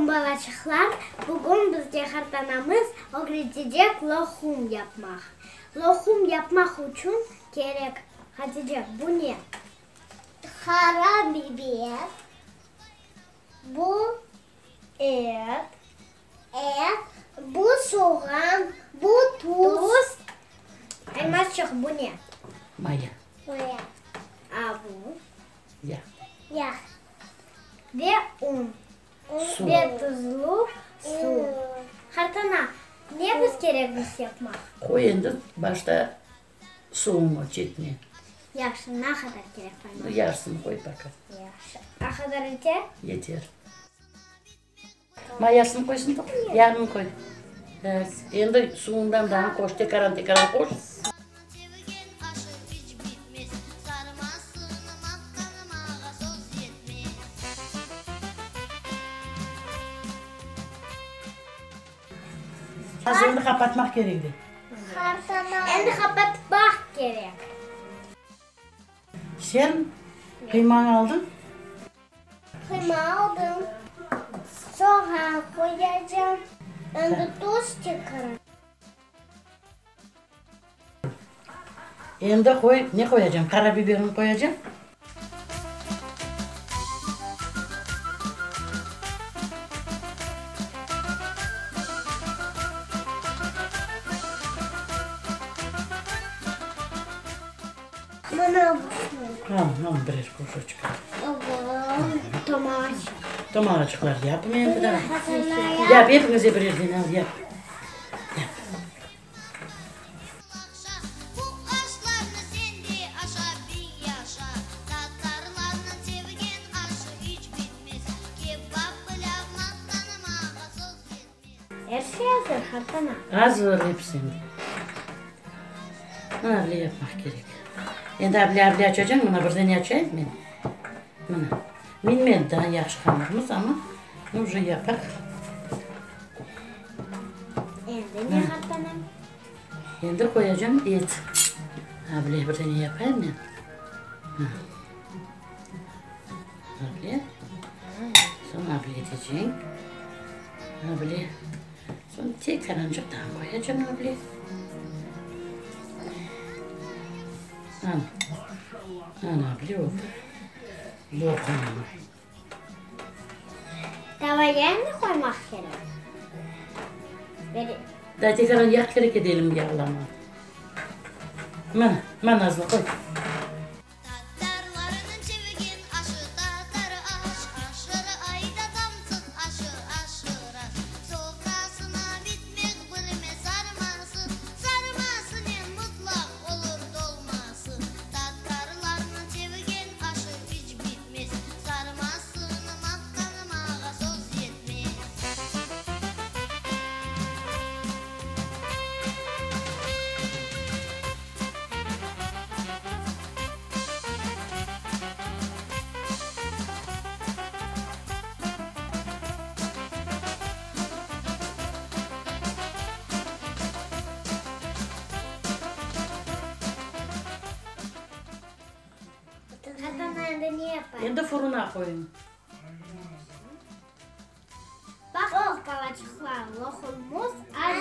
aleyküm, balaçıqlar! Bugün bizge qartanamız ögretecek loqum yapmaq. Loqum yapmaq içün kerek, Hatice, bu ne? Qara biber, bu Et. Et, bu soğan, bu tuz. Tuz. Elmasçıq, bu ne? Maya. Maya. A bu? Yağ. Yağ. Ve un. Suv. Ve tuzlu suv. Qartana, ne biz kerek biz yapmaq? Qoy endi başta suvunı çetine. Yahşı, ne qadar kerek qoymaq? Yarısını qoy poka. Yahşı. A qadar yeter? Yeter. Mayasını qoysın da, yağını qoy. Tak, endi suvundan daa qoş, tekaran-tekaran qoş. Az endi qapatmaq kerek de. Endi qapatmaq kerek. Sen qıymanı aldıñ? Qıyma aldım. Soğan qoyacağım. Endi tuz çıqaracağım. Endi qoy, ne qoyacağım? Qara biberini qoyacağım. Mına bu. Al, al birer kuşoçka. Tomaçıq. Tomaçıqlar yapım endi daa. Yap, epiñize birerden al, yap. Yap. Er şey azır, qartana. Azır episi endi. Mına bile yapmaq kerek. Endi able able açacağım, mına birden açayım men. Mına. Minmedi daa yahşı hamurımız, amma uje yapaq. Endi ne, qartana? Endi qoyacağım et. Able birden yapayım men. Able. Soñ able eteceñ. Able. Soñ tekarançıq daa qoyacam able. Ana. Ana able oldı. Loqum. Tavaya ne qoymaq kerek? Daa tekaran yağ kerek edi elimge yağlama. Mana, mana Nazlı qoy. Tatarlarnıñ sevgen aşı tatar aş, aşır ayda tamsıq aşı aşır aş. Sofrasına bitmek bilmez sarması, sarmasınen mutlaq olur dolması. Tatarlarnıñ sevgen aşı iç bitmez, sarmasını maqtanmağa söz yetmez. Qartana endi ne yapay? Endi furuna qoyuñ. Baqıñız, balaçıqlar, loqumımız azır.